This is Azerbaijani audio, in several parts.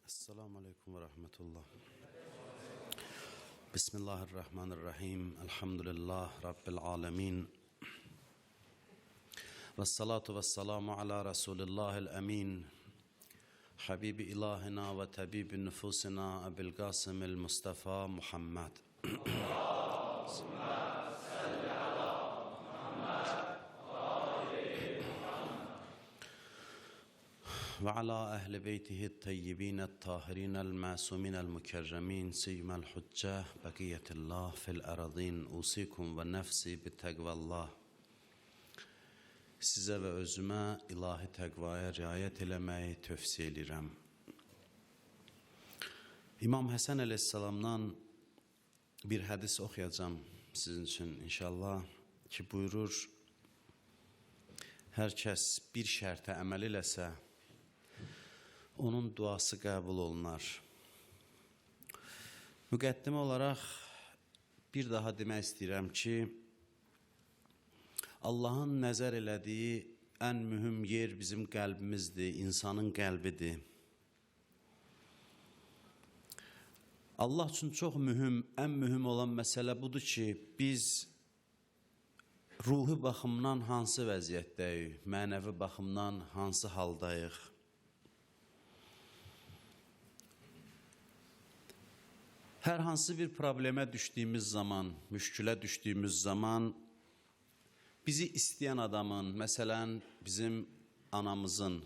Esselamu Aleyküm ve Rahmetullah. Bismillahirrahmanirrahim. Elhamdülillah Rabbil alemin. Ve salatu ve selamu ala Resulillahil emin. Habibi ilahina ve tabibi nüfusina Ebil Kasımil Mustafa Muhammed. Ve ala ehli beytihi tayyibin tahirin el masumin el mükerremin siymel hücceh bakiyetillah fil eradin usikum ve nefsi bi təqvallah. Sizə və özümə ilahi təqvaya riayət eləməyi tövsiyə eləyirəm. İmam Həsən əleyhissalamdan bir hədis oxuyacağam sizin üçün inşallah ki buyurur: hər kəs bir şərtə əməl eləsə onun duası qəbul olunar. Müqəddimə olaraq bir daha demək istəyirəm ki, Allahın nəzər elədiyi ən mühüm yer bizim qəlbimizdir, insanın qəlbidir. Allah üçün çox mühüm, ən mühüm olan məsələ budur ki, biz ruhi baxımdan hansı vəziyyətdəyik, mənəvi baxımdan hansı haldayıq. Hər hansı bir problemə düşdüyümüz zaman, müşkülə düşdüyümüz zaman bizi istəyən adamın, məsələn bizim anamızın,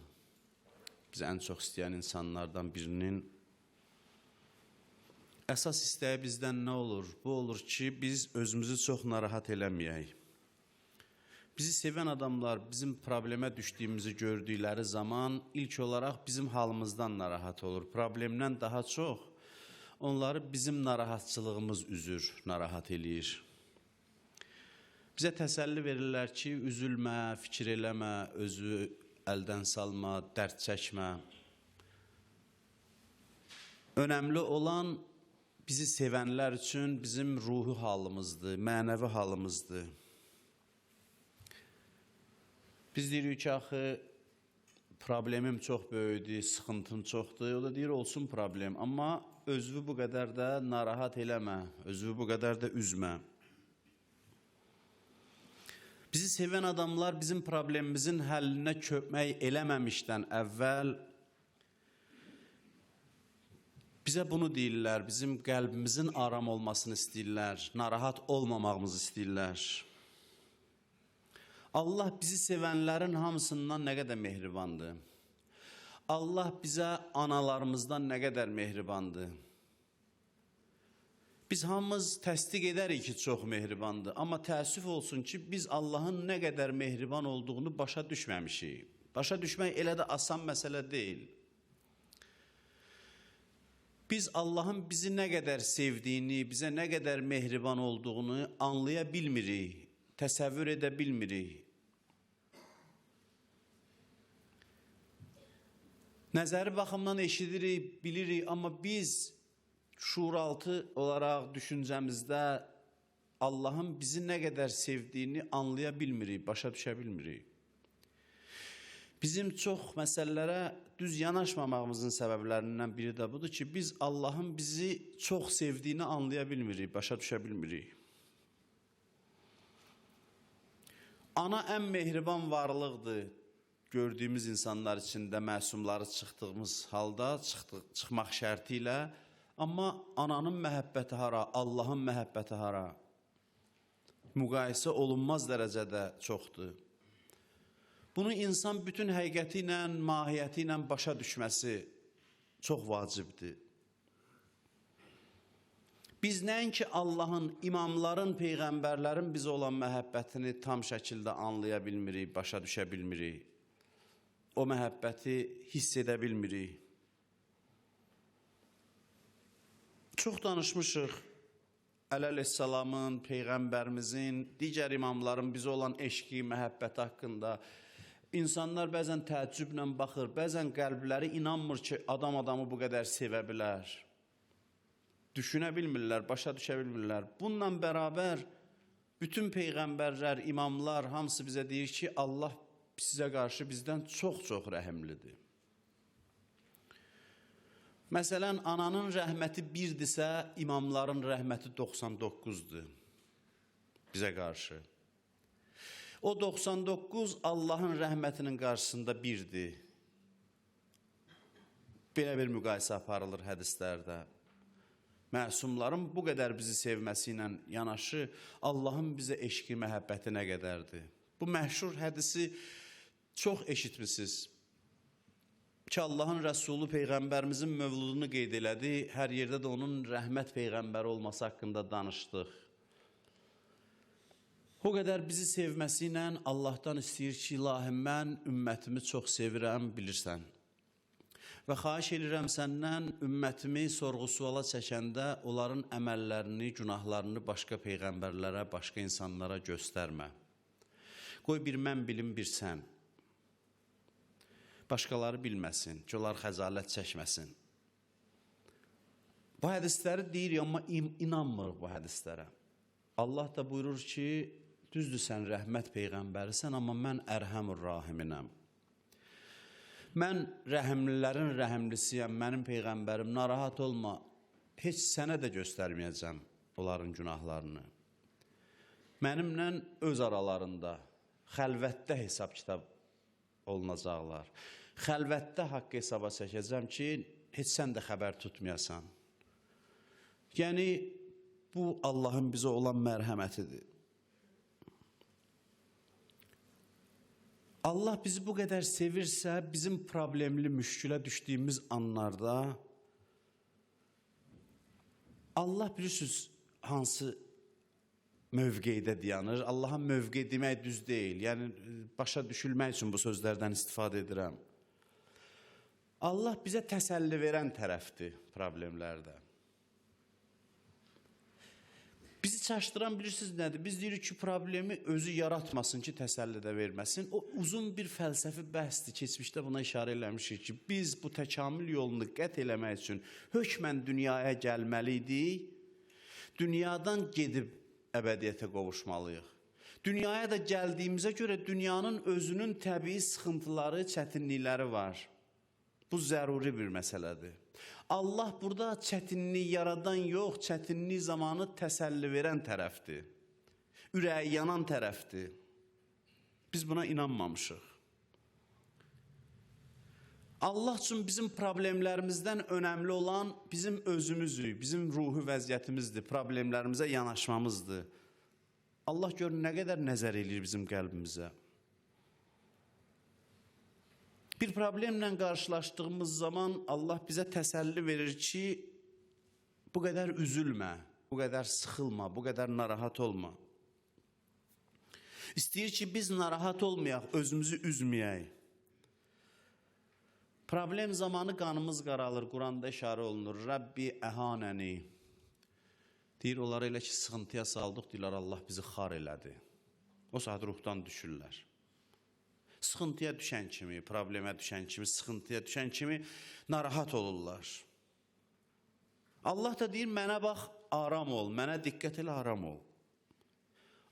bizi ən çox istəyən insanlardan birinin əsas istəyi bizdən nə olur? Bu olur ki, biz özümüzü çox narahat eləməyək. Bizi sevən adamlar bizim problemə düşdüyümüzü gördükləri zaman ilk olaraq bizim halımızdan narahat olur. Problemdən daha çox onları bizim narahatçılığımız üzür, narahat eləyir. Bizə təsəlli verirlər ki, üzülmə, fikir eləmə, özü əldən salma, dərd çəkmə. Önəmli olan bizi sevənlər üçün bizim ruhi halımızdır, mənəvi halımızdır. Biz deyirik ki, axı problemim çox böyükdür, sıxıntım çoxdur. O da deyir, olsun problem, amma özünü bu qədər də narahat eləmə, özünü bu qədər də üzmə. Bizi sevən adamlar bizim problemimizin həllinə kömək eləməmişdən əvvəl bizə bunu deyirlər, bizim qəlbimizin aram olmasını istəyirlər, narahat olmamağımızı istəyirlər. Allah bizi sevənlərin hamısından nə qədər mehribandır. Allah bizə analarımızdan nə qədər mehribandır. Biz hamımız təsdiq edərik ki, çox mehribandır. Amma təəssüf olsun ki, biz Allahın nə qədər mehriban olduğunu başa düşməmişik. Başa düşmək elə də asan məsələ deyil. Biz Allahın bizi nə qədər sevdiyini, bizə nə qədər mehriban olduğunu anlaya bilmirik, təsəvvür edə bilmirik. Nəzəri baxımdan eşidirik, bilirik, amma biz şuuraltı olaraq düşüncəmizdə Allahın bizi nə qədər sevdiyini anlaya bilmirik, başa düşə bilmirik. Bizim çox məsələlərə düz yanaşmamağımızın səbəblərindən biri də budur ki, biz Allahın bizi çox sevdiyini anlaya bilmirik, başa düşə bilmirik. Ana ən mehriban varlıqdır. Gördüyümüz insanlar içində məsumları çıxdığımız halda, çıxmaq şərti ilə, amma ananın məhəbbəti hara, Allahın məhəbbəti hara? Müqayisə olunmaz dərəcədə çoxdur. Bunu insan bütün həqiqəti ilə, mahiyyəti ilə başa düşməsi çox vacibdir. Biz nəinki Allahın, imamların, peyğəmbərlərin bizə olan məhəbbətini tam şəkildə anlaya bilmirik, başa düşə bilmirik. O məhəbbəti hiss edə bilmirik. Çox danışmışıq Əli əleyhissalamın, peyğəmbərimizin, digər imamların bizə olan eşqi, məhəbbəti haqqında. İnsanlar bəzən təəccüblə baxır, bəzən qəlbləri inanmır ki, adam adamı bu qədər sevə bilər. Düşünə bilmirlər, başa düşə bilmirlər. Bununla bərabər bütün peyğəmbərlər, imamlar hamısı bizə deyir ki, Allah sizə qarşı bizdən çox-çox rəhimlidir. Məsələn, ananın rəhməti birdirsə, imamların rəhməti 99-dur bizə qarşı. O 99 Allahın rəhmətinin qarşısında birdir. Belə bir müqayisə aparılır hədislərdə. Məsumların bu qədər bizi sevməsi ilə yanaşı Allahın bizə eşqi, məhəbbəti nə qədərdir. Bu məşhur hədisi çox eşitmisiniz. Ki Allahın Rəsulu Peyğəmbərimizin mövludunu qeyd elədi. Hər yerdə də onun rəhmət peyğəmbəri olması haqqında danışdıq. O qədər bizi sevməsi ilə Allahdan istəyir ki, İlahi, mən ümmətimi çox sevirəm, bilirsən. Və xahiş edirəm səndən ümmətimi sorğu-suala çəkəndə onların əməllərini, günahlarını başqa peyğəmbərlərə, başqa insanlara göstərmə. Qoy bir mən bilim, bir sən. Başqaları bilməsin, ki, onlar xəcalət çəkməsin. Bu hədisləri deyirik, amma inanmırıq bu hədislərə. Allah da buyurur ki, düzdür sən rəhmət peyğəmbərisən, amma mən Ərhəmür Rahiminəm. Mən rəhimlilərin rəhimlisiyəm, mənim peyğəmbərim, narahat olma, heç sənə də göstərməyəcəm onların günahlarını. Mənimlə öz aralarında, xəlvətdə hesab-kitab olunacaqlar. Xəlvətdə haqqı hesaba çəkəcəm ki, heç sən də xəbər tutmayasan. Yəni, bu Allahın bizə olan mərhəmətidir. Allah bizi bu qədər sevirsə, bizim problemli müşkülə düşdüyümüz anlarda Allah bilirsiniz hansı mövqeydə dayanır. Allaha mövqe demək düz deyil. Yəni, başa düşülmək üçün bu sözlərdən istifadə edirəm. Allah bizə təsəlli verən tərəfdir problemlərdə. Bizi çaşdıran bilirsiniz nədir? Biz deyirik ki, problemi özü yaratmasın ki, təsəlli də verməsin. O uzun bir fəlsəfi bəhsdir. Keçmişdə buna işarə eləmişik ki, biz bu təkamül yolunu qət eləmək üçün hökmən dünyaya gəlməli idik. Dünyadan gedib əbədiyyətə qovuşmalıyıq. Dünyaya da gəldiyimizə görə dünyanın özünün təbii sıxıntıları, çətinlikləri var. Bu zəruri bir məsələdir. Allah burada çətinlik yaradan yox, çətinlik zamanı təsəlli verən tərəfdir. Ürəyi yanan tərəfdir. Biz buna inanmamışıq. Allah üçün bizim problemlərimizdən önəmli olan bizim özümüzük, bizim ruhi vəziyyətimizdir, problemlərimizə yanaşmamızdır. Allah gör nə qədər nəzər eləyir bizim qəlbimizə. Bir problemlə qarşılaşdığımız zaman Allah bizə təsəlli verir ki, bu qədər üzülmə, bu qədər sıxılma, bu qədər narahat olma. İstəyir ki, biz narahat olmayaq, özümüzü üzməyək. Problem zamanı qanımız qaralır, Quranda işarə olunur. Rəbbi əhanəni. Deyir, onları elə ki, sıxıntıya saldıq, deyirlər, Allah bizi xar elədi. O saat ruhdan düşürlər. Sıxıntıya düşən kimi, problemə düşən kimi, sıxıntıya düşən kimi narahat olurlar. Allah da deyir, mənə bax, aram ol, mənə diqqət elə, aram ol.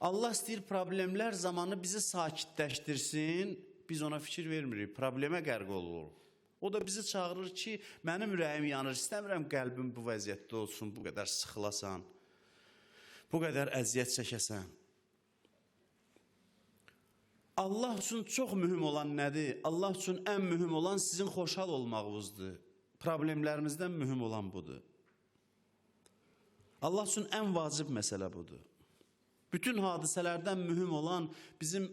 Allah istəyir problemlər zamanı bizi sakitləşdirsin, biz ona fikir vermirik, problemə qərq oluruq. O da bizi çağırır ki, mənim ürəyim yanır, istəmirəm qəlbim bu vəziyyətdə olsun, bu qədər sıxılasan, bu qədər əziyyət çəkəsən. Allah üçün çox mühüm olan nədir? Allah üçün ən mühüm olan sizin xoşhal olmağınızdır. Problemlərimizdən mühüm olan budur. Allah üçün ən vacib məsələ budur. Bütün hadisələrdən mühüm olan bizim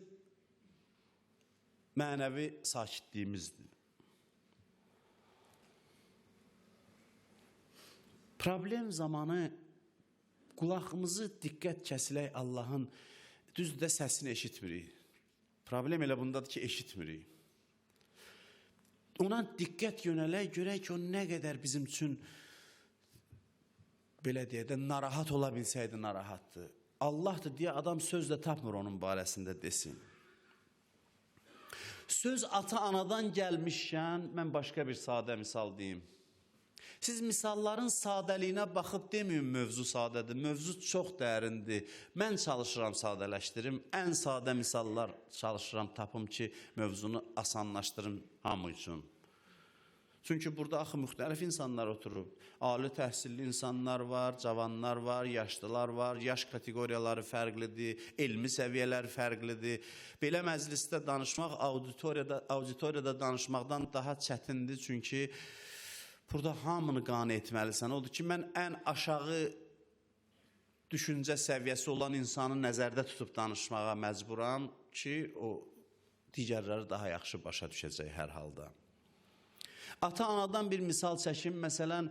mənəvi sakitliyimizdir. Problem zamanı qulağımızı diqqət kəsilək Allahın düz də səsini eşitmirik. Problem elə bundadır ki, eşitmirik. Ona diqqət yönələk, görək ki, o nə qədər bizim üçün belə deyək də narahat ola bilsəydi narahatdır. Allahdır deyə adam söz də tapmır onun barəsində desin. Söz ata-anadan gəlmişkən, mən başqa bir sadə misal deyim. Siz misalların sadəliyinə baxıb deməyin mövzu sadədir, mövzu çox dərindir. Mən çalışıram sadələşdirim, ən sadə misallar çalışıram tapım ki, mövzunu asanlaşdırım hamı üçün. Çünki burada axı müxtəlif insanlar oturub. Ali təhsilli insanlar var, cavanlar var, yaşlılar var, yaş kateqoriyaları fərqlidir, elmi səviyyələr fərqlidir. Belə məclisdə danışmaq auditoriyada danışmaqdan daha çətindir. Çünki burada hamını qane etməlisən. Odur ki, mən ən aşağı düşüncə səviyyəsi olan insanı nəzərdə tutub danışmağa məcburam ki, o digərləri daha yaxşı başa düşəcək hər halda. Ata-anadan bir misal çəkim. Məsələn,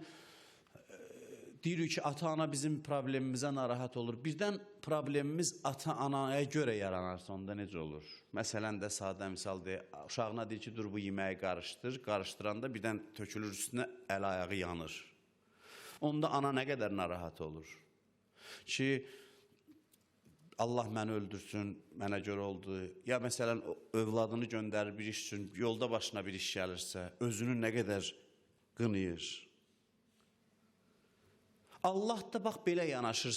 deyirik ki, ata-ana bizim problemimizə narahat olur. Birdən problemimiz ata-anaya görə yaranarsa, onda necə olur? Məsələn də sadə misal deyir, uşağına deyir ki, dur bu yeməyi qarışdır. Qarışdıranda birdən tökülür üstünə, əl-ayağı yanır. Onda ana nə qədər narahat olur? Ki, Allah məni öldürsün, mənə görə oldu. Ya məsələn, övladını göndərir bir iş üçün, yolda başına bir iş gəlirsə, özünü nə qədər qınayır. Allah da bax belə yanaşır.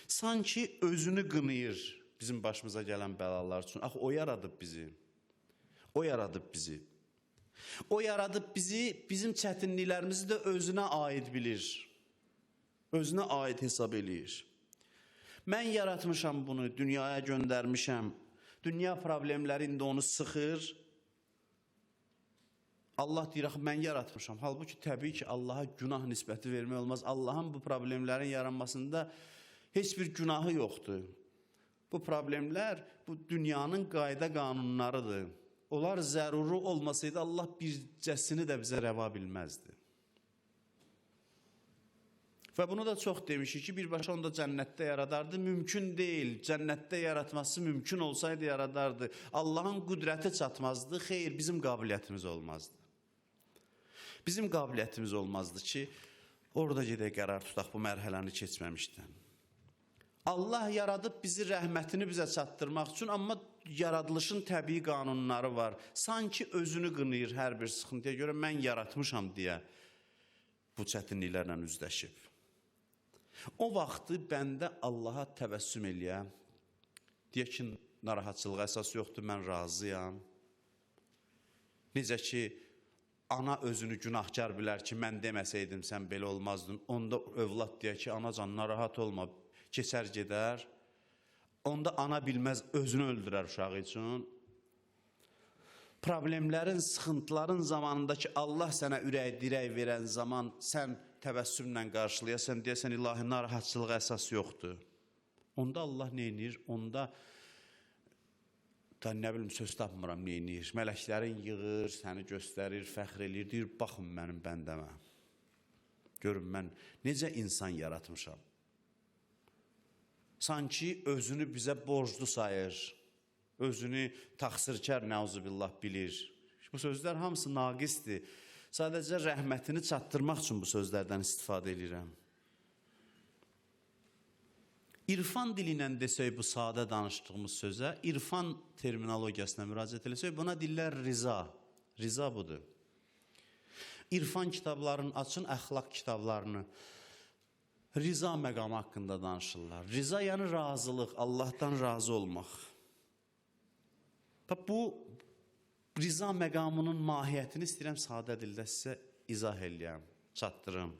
Sanki özünü qınayır bizim başımıza gələn bəlalar üçün. Axı, o yaradıb bizi. O yaradıb bizi. O yaradıb bizi, bizim çətinliklərimizi də özünə aid bilir. Özünə aid hesab eləyir. Mən yaratmışam bunu, dünyaya göndərmişəm. Dünya problemləri indi onu sıxır. Allah deyir, axı mən yaratmışam. Halbuki təbii ki, Allaha günah nisbəti vermək olmaz. Allahın bu problemlərin yaranmasında heç bir günahı yoxdur. Bu problemlər bu dünyanın qayda qanunlarıdır. Onlar zəruri olmasaydı Allah bircəsini də bizə rəva bilməzdi. Və bunu da çox demişik ki, birbaşa onu da cənnətdə yaradardı. Mümkün deyil. Cənnətdə yaratması mümkün olsaydı yaradardı. Allahın qüdrəti çatmazdı. Xeyr, bizim qabiliyyətimiz olmazdı. Bizim qabiliyyətimiz olmazdı ki, orada gedək qərar tutaq bu mərhələni keçməmişdən. Allah yaradıb bizi rəhmətini bizə çatdırmaq üçün, amma yaradılışın təbii qanunları var. Sanki özünü qınayır hər bir sıxıntıya görə mən yaratmışam deyə bu çətinliklərlə üzləşib. O vaxtı bəndə Allaha təbəssüm eləyə, deyə ki, narahatçılığa əsas yoxdur, mən razıyam. Necə ki, ana özünü günahkar bilər ki, mən deməsəydim sən belə olmazdın. Onda övlad deyə ki, anacan narahat olma, keçər gedər. Onda ana bilməz, özünü öldürər uşağı üçün. Problemlərin, sıxıntıların zamanındakı Allah sənə ürək dirək verən zaman sən təbəssümlə qarşılayasan, deyəsən, ilahi narahatçılığa əsas yoxdur. Onda Allah nə edir? Onda da nə bilim, söz tapmıram, nə edir? Mələklərin yığır, səni göstərir, fəxr eləyir, deyir, baxın mənim bəndəmə. Görün, mən necə insan yaratmışam. Sanki özünü bizə borclu sayır. Özünü təqsirkar, nəuzubillah, bilir. Bu sözlər hamısı naqisdir. Sadəcə rəhmətini çatdırmaq üçün bu sözlərdən istifadə edirəm. İrfan dili ilə desək bu sadə danışdığımız sözə, irfan terminologiyasına müraciət eləsək, buna dillər riza. Riza budur. İrfan kitablarını açın, əxlaq kitablarını. Riza məqamı haqqında danışırlar. Riza yəni razılıq, Allahdan razı olmaq. Bu riza məqamının mahiyyətini istəyirəm sadə dildə sizə izah eləyəm, çatdırım.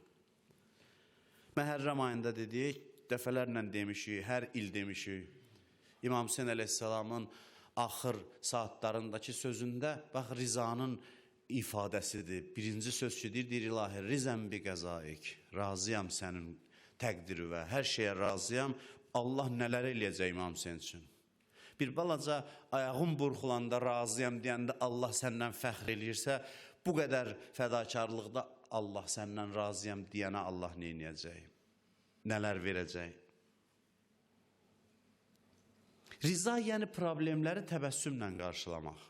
Məhərrəm ayında dedik, dəfələrlə demişik, hər il demişik. İmam Hüseyn əleyhissalamın axır saatlarındakı sözündə bax rizanın ifadəsidir. Birinci söz ki, deyir, ilahi, rizəm bi qəzaik, razıyam sənin təqdiri və hər şeyə razıyam. Allah nələr eləyəcək İmam Hüseyn üçün. Bir balaca ayağım burxulanda razıyam deyəndə Allah səndən fəxr eləyirsə, bu qədər fədakarlıqda Allah səndən razıyam deyənə Allah nə eləyəcək? Nələr verəcək? Riza yəni problemləri təbəssümlə qarşılamaq.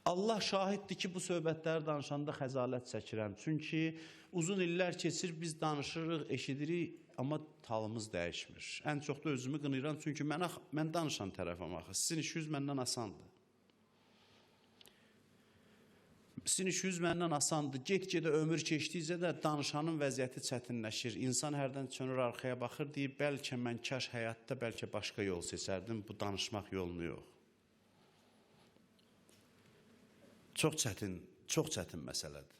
Allah şahiddir ki, bu söhbətləri danışanda xəzalət çəkirəm. Çünki uzun illər keçir, biz danışırıq, eşidirik, amma talımız dəyişmir. Ən çox da özümü qınayıram, çünki mən danışan tərəfəm axı. Sizin işiniz məndən asandır. Sizin işiniz məndən asandır. Get-gedə ömür keçdikcə də danışanın vəziyyəti çətinləşir. İnsan hərdən çönür, arxaya baxır, deyir, bəlkə mən kaş həyatda bəlkə başqa yol seçərdim, bu danışmaq yolunu yox. Çox çətin, çox çətin məsələdir.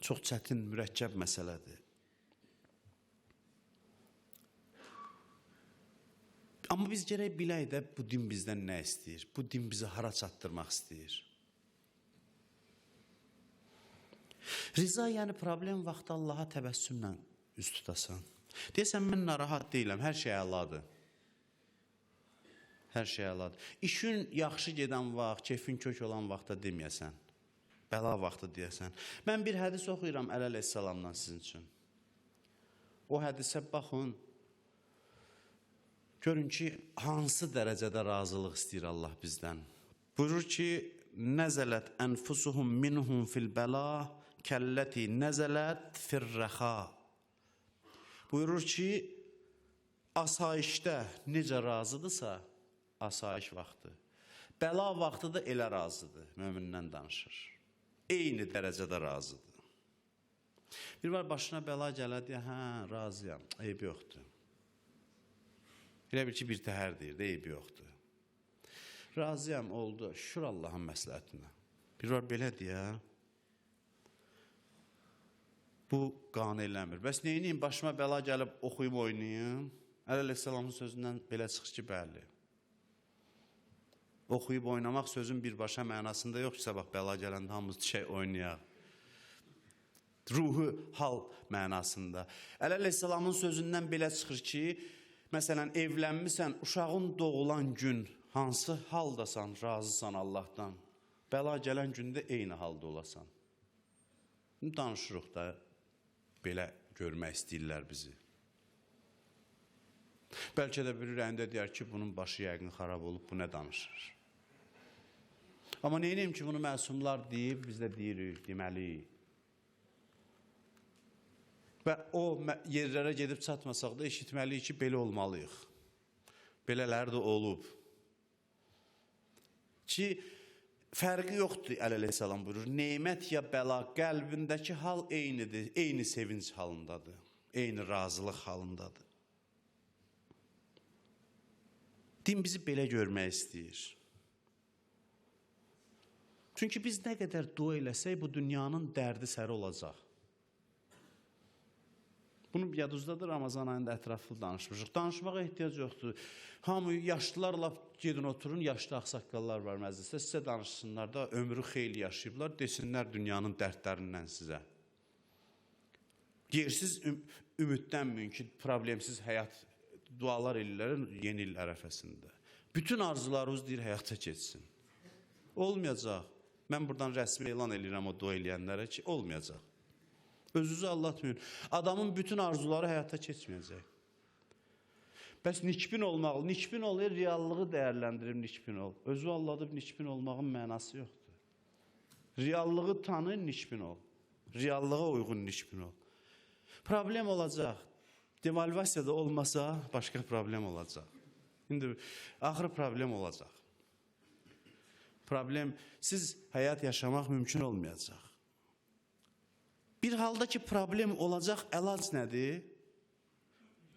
Çox çətin, mürəkkəb məsələdir. Amma biz gərək bilək də bu din bizdən nə istəyir? Bu din bizi hara çatdırmaq istəyir? Riza, yəni problem vaxtı Allaha təbəssümlə üz tutasan. Deyəsən, mən narahat deyiləm, hər şey əladır. Hər şey əladır. İşin yaxşı gedən vaxt, keyfin kök olan vaxtda deməyəsən. Bəla vaxtı deyəsən. Mən bir hədis oxuyuram Əli əleyhissalamdan sizin üçün. O hədisə baxın. Görün ki, hansı dərəcədə razılıq istəyir Allah bizdən. Buyurur ki, nəzələt ənfusuhum minhum fil bəla kəlləti nəzələt firrəxa. Buyurur ki, asayişdə necə razıdırsa, asayiş vaxtı. Bəla vaxtı da elə razıdır, mömindən danışır. Eyni dərəcədə razıdır. Bir var başına bəla gələ deyə, hə, razıyam, eybi yoxdur. Elə bil ki, bir təhər deyir, eybi yoxdur. Razıyam, oldu, şükür Allahın məsləhətinə. Bir var belə deyə, bu qane eləmir. Bəs neyniyim, başıma bəla gəlib oxuyub oynayım? Əli əleyhissalamın sözündən belə çıxır ki, bəli. Oxuyub oynamaq sözün birbaşa mənasında yox ki, sabah bəla gələndə hamımız düşək oynayaq. Ruhu hal mənasında. Əli əleyhissalamın sözündən belə çıxır ki, məsələn, evlənmisən, uşağın doğulan gün hansı haldasan, razısan Allahdan. Bəla gələn gündə eyni halda olasan. Danışırıq da, belə görmək istəyirlər bizi. Bəlkə də bir ürəyində deyər ki, bunun başı yəqin xarab olub, bu nə danışır? Amma neyniyim ki, bunu məsumlar deyib, biz də deyirik, deməliyik. Və o yerlərə gedib çatmasaq da eşitməliyik ki, belə olmalıyıq. Belələr də olub. Ki, fərqi yoxdur, Əli əleyhissalam buyurur. Nemət ya bəla, qəlbindəki hal eynidir, eyni sevinç halındadır, eyni razılıq halındadır. Din bizi belə görmək istəyir. Çünki biz nə qədər dua eləsək, bu dünyanın dərdi səri olacaq. Bunu yadınızdadır, Ramazan ayında ətraflı danışmışıq. Danışmağa ehtiyac yoxdur. Hamı yaşlılar lap gedin oturun, yaşlı ağsaqqallar var məclisdə, sizə danışsınlar da, ömrü xeyli yaşayıblar, desinlər dünyanın dərdlərindən sizə. Yersiz ümidlənməyin ki, problemsiz həyat dualar eləyirlər yeni il ərəfəsində. Bütün arzularınız deyir həyata keçsin. Olmayacaq. Mən buradan rəsmi elan eləyirəm o dua eləyənlərə ki, olmayacaq. Özünüzü aldatmayın. Adamın bütün arzuları həyata keçməyəcək. Bəs nikbin olmalı. Nikbin olur, reallığı dəyərləndirib nikbin ol. Özü aldadıb nikbin olmağın mənası yoxdur. Reallığı tanı, nikbin ol. Reallığa uyğun nikbin ol. Problem olacaq. Devalvasiya da olmasa başqa problem olacaq. İndi axırı problem olacaq. Problem, siz həyat yaşamaq mümkün olmayacaq. Bir halda ki, problem olacaq, əlac nədir?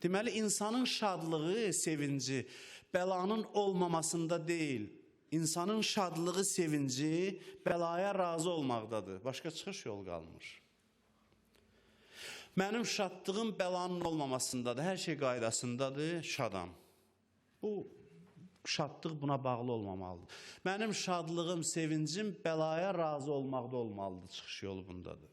Deməli, insanın şadlığı, sevinci bəlanın olmamasında deyil. İnsanın şadlığı, sevinci bəlaya razı olmaqdadır. Başqa çıxış yol qalmır. Mənim şadlığım bəlanın olmamasındadır. Hər şey qaydasındadır, şadam. Bu şadlıq buna bağlı olmamalıdır. Mənim şadlığım, sevincim bəlaya razı olmaqda olmalıdır. Çıxış yolu bundadır.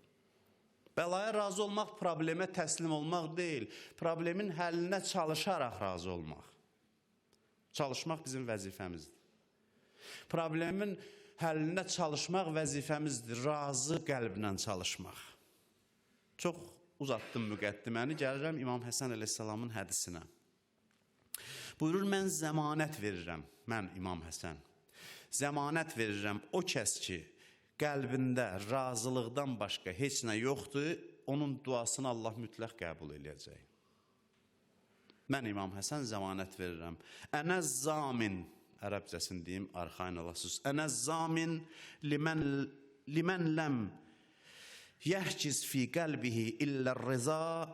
Bəlaya razı olmaq problemə təslim olmaq deyil. Problemin həllinə çalışaraq razı olmaq. Çalışmaq bizim vəzifəmizdir. Problemin həllinə çalışmaq vəzifəmizdir. Razı qəlblə çalışmaq. Çox uzatdım müqəddiməni. Gəlirəm İmam Həsən əleyhissalamın hədisinə. Buyurur, mən zəmanət verirəm. Mən İmam Həsən. Zəmanət verirəm o kəs ki, qəlbində razılıqdan başqa heç nə yoxdur, onun duasını Allah mütləq qəbul eləyəcək. Mən İmam Həsən zəmanət verirəm. Ənə zamin, ərəbcəsini deyim, arxayın olasınız. Ənə zamin limən ləm yəhciz fi qəlbihi illə rıza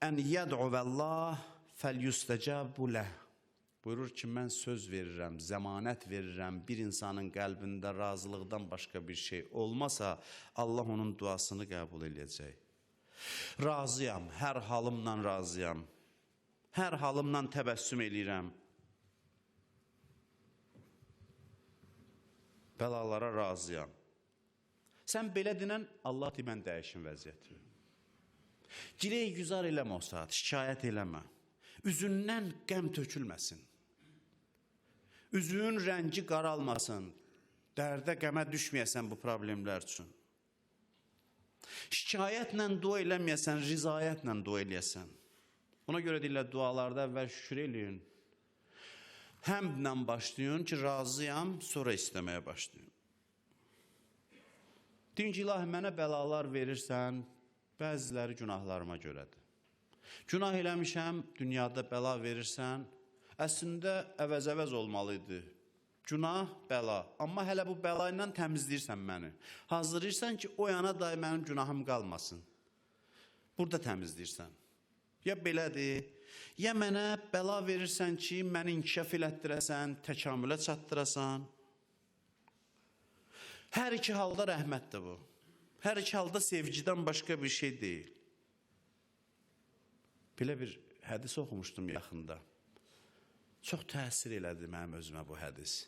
ən yəd'u vəllah fəlyüstəcabu ləh. Buyurur ki, mən söz verirəm, zəmanət verirəm, bir insanın qəlbində razılıqdan başqa bir şey olmasa, Allah onun duasını qəbul eləyəcək. Razıyam, hər halımla razıyam. Hər halımla təbəssüm eləyirəm. Bəlalara razıyam. Sən belə dinən, Allah deyir, mən dəyişim vəziyyəti. Giley güzar eləmə o saat, şikayət eləmə. Üzündən qəm tökülməsin. Üzünün rəngi qaralmasın. Dərdə, qəmə düşməyəsən bu problemlər üçün. Şikayətlə dua eləməyəsən, rizayətlə dua eləyəsən. Ona görə deyirlər, dualarda əvvəl şükür eləyin. Həmdlə başlayın ki, razıyam, sonra istəməyə başlayın. Deyin ki, ilahi, mənə bəlalar verirsən, bəziləri günahlarıma görədir. Günah eləmişəm, dünyada bəla verirsən, əslində əvəz-əvəz olmalı idi. Günah, bəla. Amma hələ bu bəla ilə təmizləyirsən məni. Hazırlayırsan ki, o yana dahi mənim günahım qalmasın. Burada təmizləyirsən. Ya belədir, ya mənə bəla verirsən ki, məni inkişaf elətdirəsən, təkamülə çatdırasan. Hər iki halda rəhmətdir bu. Hər iki halda sevgidən başqa bir şey deyil. Belə bir hədis oxumuşdum yaxında. Çox təsir elədi mənim özümə bu hədis.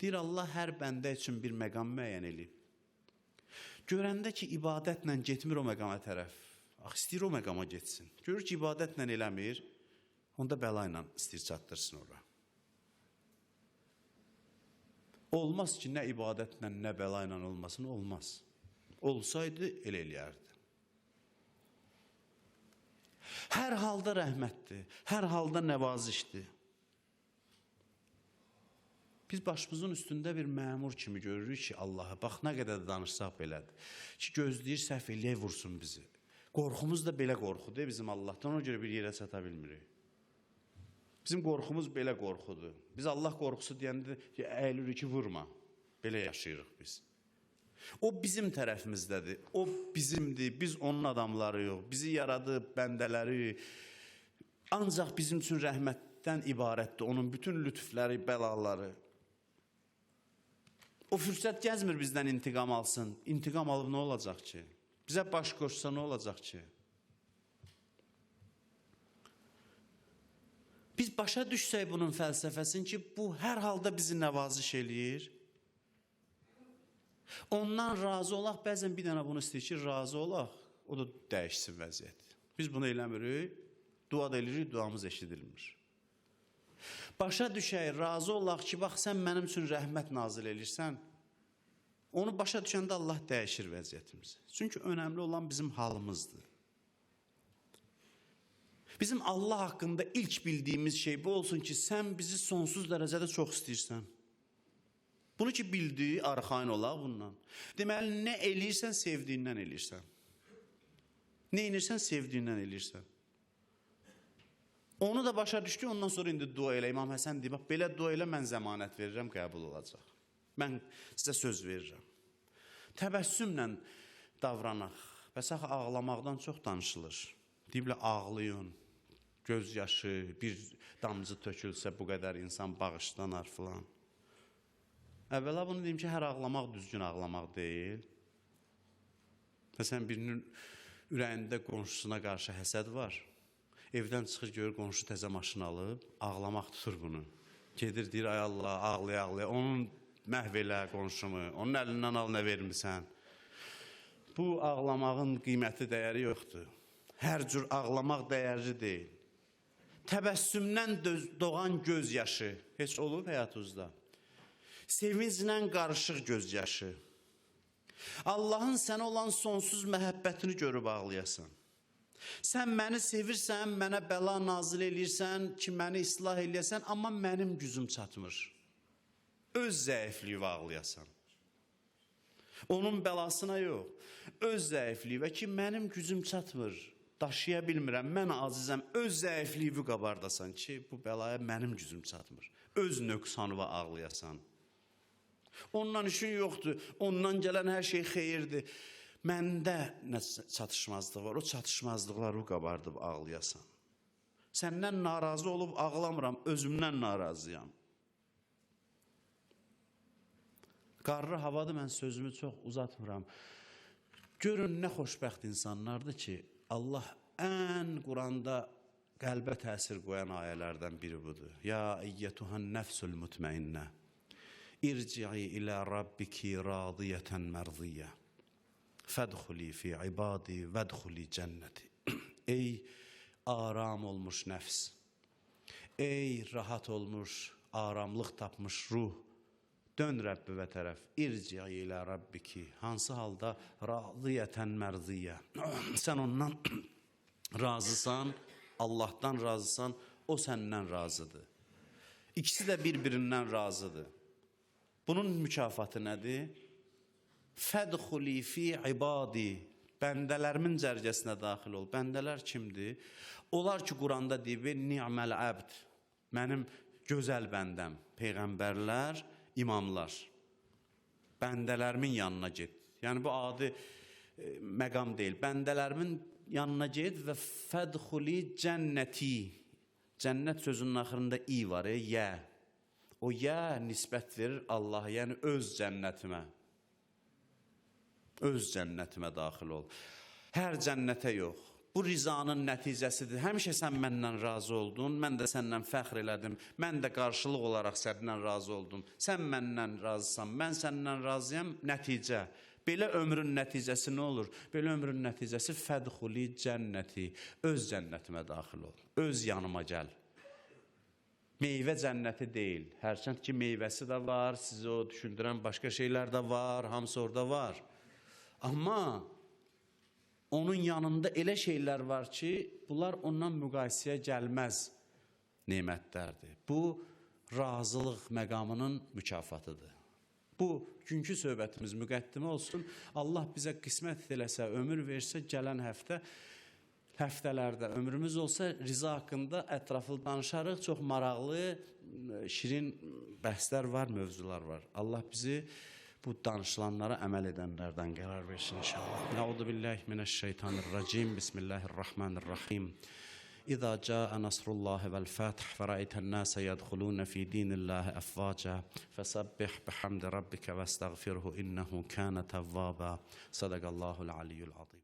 Deyir, Allah hər bəndə üçün bir məqam müəyyən eləyib. Görəndə ki, ibadətlə getmir o məqama tərəf. Axı, istəyir o məqama getsin. Görür ki, ibadətlə eləmir, onda bəla ilə istəyir çatdırsın ora. Olmaz ki, nə ibadətlə, nə bəla ilə olmasın, olmaz. Olsaydı, elə eləyərdi. Hər halda rəhmətdir, hər halda nəvazişdir. Biz başımızın üstündə bir məmur kimi görürük ki, Allah'a bax, nə qədər də danışsaq belədir. Ki, gözləyir, səhv eləyək, vursun bizi. Qorxumuz da belə qorxudur bizim Allahdan, ona görə bir yerə çata bilmirik. Bizim qorxumuz belə qorxudur. Biz Allah qorxusu deyəndə əyilirik ki, vurma. Belə yaşayırıq biz. O bizim tərəfimizdədir, o bizimdir, biz onun adamlarıyıq, bizi yaradıb bəndələri. Ancaq bizim üçün rəhmətdən ibarətdir onun bütün lütfləri, bəlaları. O fürsət gəzmir bizdən intiqam alsın. İntiqam alıb nə olacaq ki? Bizə baş qoşsa nə olacaq ki? Biz başa düşsək bunun fəlsəfəsini ki, bu hər halda bizi nəvaziş eləyir. Ondan razı olaq, bəzən bir dənə bunu istəyir ki, razı olaq, o da dəyişsin vəziyyət. Biz bunu eləmirik, dua da eləyirik, duamız eşidilmir. Başa düşək, razı olaq ki, bax, sən mənim üçün rəhmət nazil eləyirsən. Onu başa düşəndə Allah dəyişir vəziyyətimizi. Çünki önəmli olan bizim halımızdır. Bizim Allah haqqında ilk bildiyimiz şey bu olsun ki, sən bizi sonsuz dərəcədə çox istəyirsən. Bunu ki bildiyi, arxayın olaq bundan. Deməli, nə eləyirsən, sevdiyindən eləyirsən. Nə eləyirsən, sevdiyindən eləyirsən. Onu da başa düşdü, ondan sonra indi dua elə. İmam Həsən deyir, bax, belə dua elə, mən zəmanət verirəm, qəbul olacaq. Mən sizə söz verirəm. Təbəssümlə davranaq. Bəs axı ağlamaqdan çox danışılır. Deyiblər, ağlayın, göz yaşı, bir damcı tökülsə bu qədər insan bağışlanar filan. Əvvəla bunu deyim ki, hər ağlamaq düzgün ağlamaq deyil. Məsələn, birinin ürəyində qonşusuna qarşı həsəd var. Evdən çıxır, görür, qonşu təzə maşın alıb, ağlamaq tutur bunu. Gedir, deyir, ay Allah, ağlaya ağlaya, onun məhv elə qonşumu, onun əlindən al, nə vermirsən. Bu ağlamağın qiyməti, dəyəri yoxdur. Hər cür ağlamaq dəyərli deyil. Təbəssümdən doğan göz yaşı heç olub həyatınızda? Sevinclə qarışıq göz yaşı. Allahın sənə olan sonsuz məhəbbətini görüb ağlayasan. Sən məni sevirsən, mənə bəla nazil eləyirsən ki, məni islah eləyəsən, amma mənim gücüm çatmır. Öz zəifliyi ağlayasan. Onun bəlasına yox, öz zəifliyi və ki, mənim gücüm çatmır, daşıya bilmirəm, mən azizəm, öz zəifliyi qabardasan ki, bu bəlaya mənim gücüm çatmır. Öz nöqsanıva ağlayasan. Ondan işin yoxdur, ondan gələn hər şey xeyirdir. Məndə nə çatışmazlıq var, o çatışmazlıqları qabardıb ağlayasan. Səndən narazı olub ağlamıram, özümdən narazıyam. Qarlı havadır, mən sözümü çox uzatmıram. Görün nə xoşbəxt insanlardır ki, Allah ən Quranda qəlbə təsir qoyan ayələrdən biri budur. Ya eyyətuhən nəfsül mutmainnə, irci'i ilə rabbiki radiyətən mərziyyə, fədxuli fi ibadi vədxuli cənnəti. Ey aram olmuş nəfs, ey rahat olmuş, aramlıq tapmış ruh, dön Rəbbivə tərəf, irci'i ilə rabbiki, hansı halda radiyətən mərziyyə. Sən ondan razısan, Allahdan razısan, o səndən razıdır. İkisi də bir-birindən razıdır. Bunun mükafatı nədir? Fədxuli fi ibadi, bəndələrimin cərgəsinə daxil ol. Bəndələr kimdir? Onlar ki, Quranda deyib, ni'məl əbd, mənim gözəl bəndəm, peyğəmbərlər, imamlar. Bəndələrimin yanına get. Yəni, bu adi məqam deyil. Bəndələrimin yanına get və fədxuli cənnəti. Cənnət sözünün axırında i var, yə. O yə nisbət verir Allaha, yəni öz cənnətimə. Öz cənnətimə daxil ol. Hər cənnətə yox. Bu rizanın nəticəsidir. Həmişə sən məndən razı oldun, mən də səndən fəxr elədim, mən də qarşılıq olaraq səndən razı oldum. Sən məndən razısan, mən səndən razıyam, nəticə. Belə ömrün nəticəsi nə olur? Belə ömrün nəticəsi fədxuli cənnəti. Öz cənnətimə daxil ol. Öz yanıma gəl. Meyvə cənnəti deyil. Hərçənd ki, meyvəsi də var, sizi o düşündürən başqa şeylər də var, hamısı orada var. Amma onun yanında elə şeylər var ki, bunlar ondan müqayisəyə gəlməz nemətlərdir. Bu, razılıq məqamının mükafatıdır. Bu, günkü söhbətimiz müqəddimə olsun. Allah bizə qismət eləsə, ömür versə, gələn həftə, həftələrdə ömrümüz olsa, riza haqqında ətraflı danışarıq. Çox maraqlı, şirin bəhslər var, mövzular var. Allah bizi bu danışılanlara əməl edənlərdən qərar versin inşallah. Əuzu billahi mineşşeytanirracim. Bismillahirrahmanirrahim. İza caa nasrullahi vel feth fe ra'eyten nase yedhulun fi dinillahi afvaca fesabbih bihamdi rabbike vestagfirhu innehu kana tevvaba. Sadakallahul aliyyul azim.